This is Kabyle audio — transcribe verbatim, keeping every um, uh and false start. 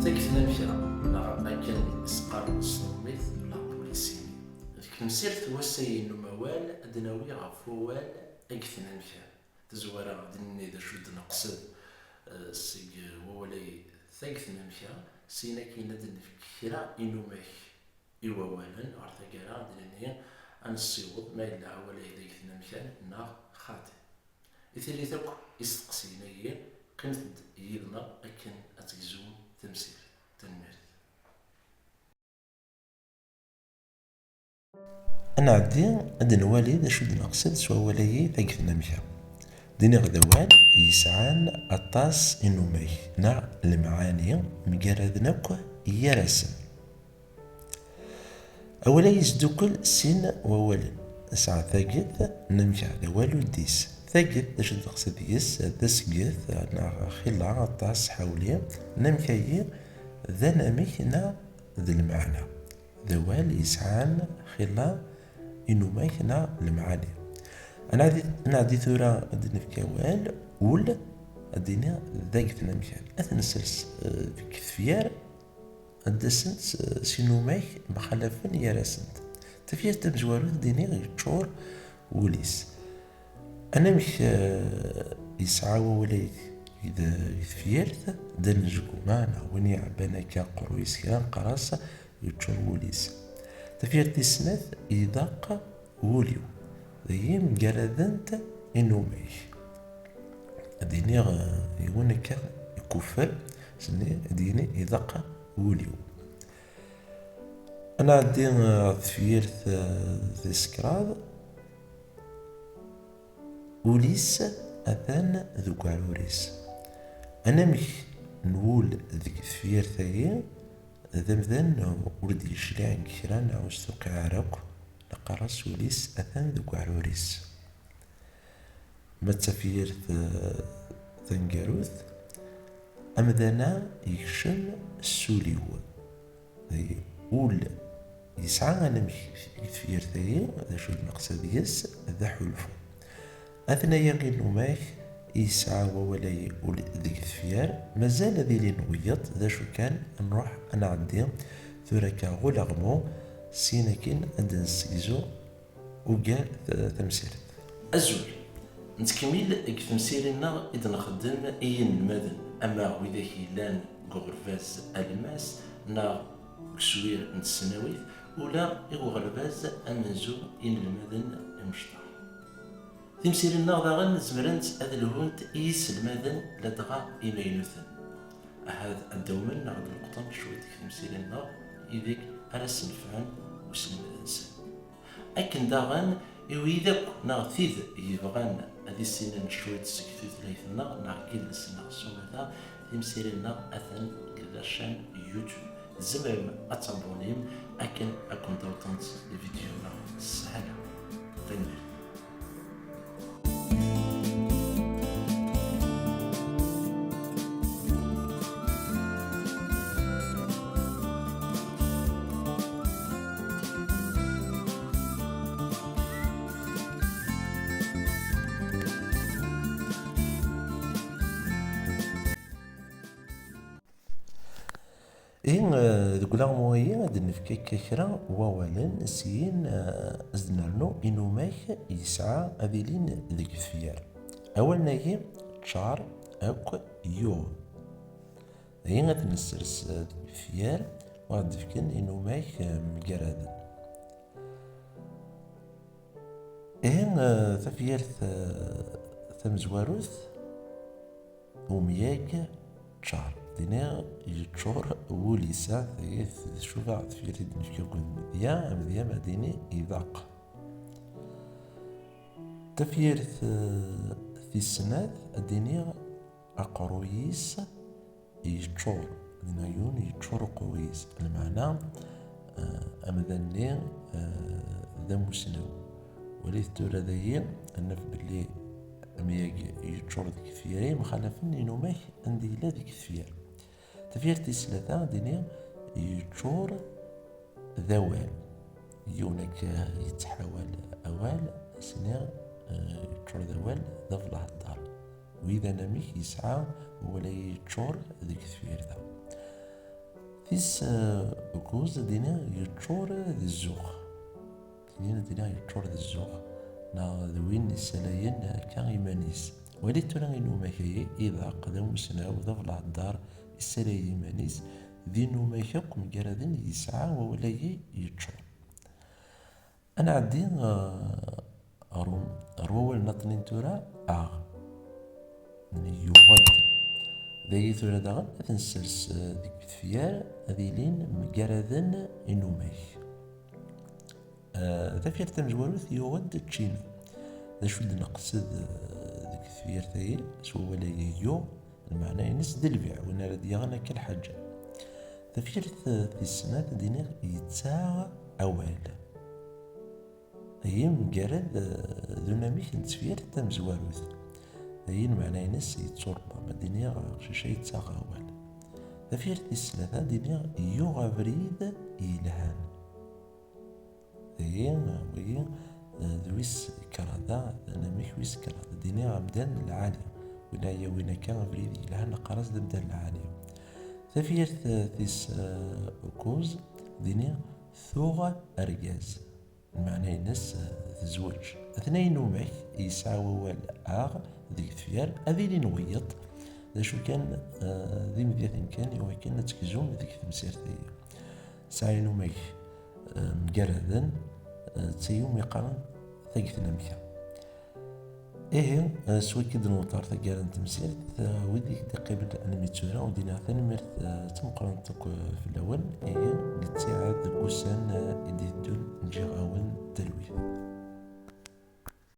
Tagi tnamka, neɣ akken i s-qqaren s tṛumit la polysémie. Deg temsirt n wass-agi n umawal, ad d-nawi ɣef wawal agi tnamka. Tazwara ad d-nini d acu d-neqsed, eh, seg wawal-agi tagi tnamka, syin akin ad d-nefk kra inumak i wawalen. Ɣer taggara ad d-nini ad nessiweḍ ma yella awal-agi tagi tnamka neɣ xaṭi. I tillit akk isteqsiyen-agi, qqimet-d yid-neɣ akken ad tegzum tamsirt. Tanemmirt. Ad nɛeddi ad nwali d acu d-neqsed s wawal-agi tagi tnamka. D-iniɣ d awal yesɛan aṭas inumak neɣ lemɛani mgaraden akk gar-asen. Awal-a yesdukkel sin wawalen. Nesɛa taget, namka d awal uddis. Taget, d acu d-neqsed deg-s? D asget, neɣ xilla, aṭas, ḥawli. Namka-yi d anamek neɣ d lmeɛna. D awal yesɛan xilla inumak neɣ lemɛani. Ad nɛeddi, ad nɛeddi tura ad d-nefk awal ul, ad d-iniɣ d aget namkan. Ad t-nsers, eh, deg tefyar, ad d-asent s, s inumak mxalafen gar-asent. Tafyirt tamezwarut, ad d-iniɣ yeččur wul-is. Anamek, eh, yesɛa wawal-agi deg tefyirt, d anezguma, neɣ win iɛebban akka aqerruy-is kra, neqqar-as yeččur wul-is. Tafyirt tis snat, iḍaq wul-iw. Dagi mgaradent inumak. Ad d-iniɣ, eh, yiwen akka ikuffer, s-nni ad d-yini iḍaq wul-iw. Ad nɛeddi, eh, ɣer tefyirt, eh, tis kraḍ. Ul-is atan deg uɛrur-is. Anamek n wul deg tefyirt-agi, d amdan ur d-yecliɛ deg kra neɣ ur s-tuqiɛ ara akk, neqqar-as ul-is atan deg uɛrur-is. Ma d tafyirt, eh, taneggarut, amdan-a yekcem s ul-iw. Ul yesɛa anamek deg tefyirt-agi, d acu d-neqsed deg-s, d aḥulfu. Atnaya inumak i yesɛa wawal-agi ul deg tefyar, mazal ad ilin wiyaḍ, d acu kan, ad nruḥ ad nɛeddi tura akka ɣer ulaɣmu, syin akin ad d-nessegzu ugar t-, tamsirt. Azul. Nettkemmil deg temsirin-nneɣ i d-nxeddem i yinelmaden, ama widak yellan deg uɣerbaz alemmas neɣ deg uswir n tesnawit, ula i uɣerbaz amenzu i yinelmaden imecṭaḥ. Timsirin-nneɣ daɣen zemrent ad lhunt i yiselmaden ladɣa imaynuten. Ahat ad dawmen neɣ ad d-neqḍen cwiṭ deg temsirin-nneɣ ideg ara s-nefɛen uselmed-nsen. Akken daɣen i wid akk neɣ tid yebɣan ad issinen cwiṭ seg tutlayt-nneɣ neɣ deg yidles-nneɣ s umata, timsirin-nneɣ atan deg la chaîne YouTube. Tzemrem ad tabunim akken ad ken-d-awḍent lvidyuwin-nneɣ s sshala. Tanemmirt. Ihi, eh, deg ulaɣmu-agi ad d-nefk akka kra n wawalen, syin, eh, ad d-nernu inumak yesɛa ad ilin deg tefyar. Awalen-agi ččar akk yuɣ. Ihi ad t-nessers, eh, deg tefyar, u ad d-fken inumak, eh, mgaraden. Ihi, eh, tafyirt, eh, tamezwarut, umyag ččar. Dini yeččur wul-is, ah, tagi tcuba tafyirt i d-nefka deg umedya, amedya ma dini iḍaq. Tafyirt eh, tis snat, ad d-iniɣ aqerruy-is yeččur, dinna yiwen yeččur uqerruy-is. Lmeɛna eh, amdan-nni eh, d amusnaw. Walit tura dayi, ad naf belli amyag yeččur deg tefyar-a yemxalafen inumak anda yella deg tefyar. Tafyirt tis tlata, ad d-iniɣ yeččur d awal. Yiwen akka yettḥawal awal, asni eh, yeččur d awal d abelheddar. Wid anamek yesɛa wawal-agi yeččur deg tefyirt-a. Tis eh, kuẓ, ad d-iniɣ yeččur d zzux. Tinin ad d-iniɣ yeččur d zzux, neɣ d win yessalayen akka iman-is. Walit tura inumak-agi, iḍaq d amusnaw, d abelheddar, yessalay iman-is, d inumak akk mgaraden yesɛa wawal-agi yeččur. Ad nɛeddi eh, ɣer u- ɣer wawal n aṭnin tura, aɣ. Nni yuɣ-d. Dagi tura daɣen ad t-nsers eh, deg tefyar, ad ilin mgaraden inumak. Eh, tafyirt tamezwarut, yuɣ-d ččina. D acu d-neqsed eh, deg tefyirt-agi s wawal-agi yuɣ? Lmeɛna-ines d lbiɛ, win ara d-yaɣen akka lḥaǧa. Tafyirt eh, tis snat, ad d-iniɣ yettaɣ awal. Agi mgarad eh, d unamek n tefyirt tamezwarut. Agi lmeɛna-ines yetturebbam, ad d-iniɣ aqcic-a yettaɣ awal. Tafyirt tis tlata, ad d-iniɣ yuɣ abrid yelhan. Dagi, wagi eh, d wis kraḍ, d anamek wis kraḍ, ad d-iniɣ amdan lɛali. Win ara yawin akka abrid yelhan, neqqar-as d amdan lɛali. Tafyirt eh, tis eh, kuẓ, ad d-iniɣ tuɣ argaz. Lmeɛna-ines eh, tezweǧ. Atnay inumak yesɛa wawal aɣ deg tefyar, ad ilin wiyeḍ. D acu kan, eh, d imedyaten kan i wakken ad tegzum deg temsirt-agi. Tesɛa inumak eh, mgaraden, eh, d tayum yeqqaren tagetnamka. Ihi, eh, s wakki d-newṭer taggara n temsirt, eh, wid i k-d-iqqimen almi d tura, ur d-iniɣ tanemmirt eh, d tameqqrant akk eh, fell-awen. Ihi, nettiɛad deg wussan eh, i d-iteddun, ǧǧiɣ-awen talwit.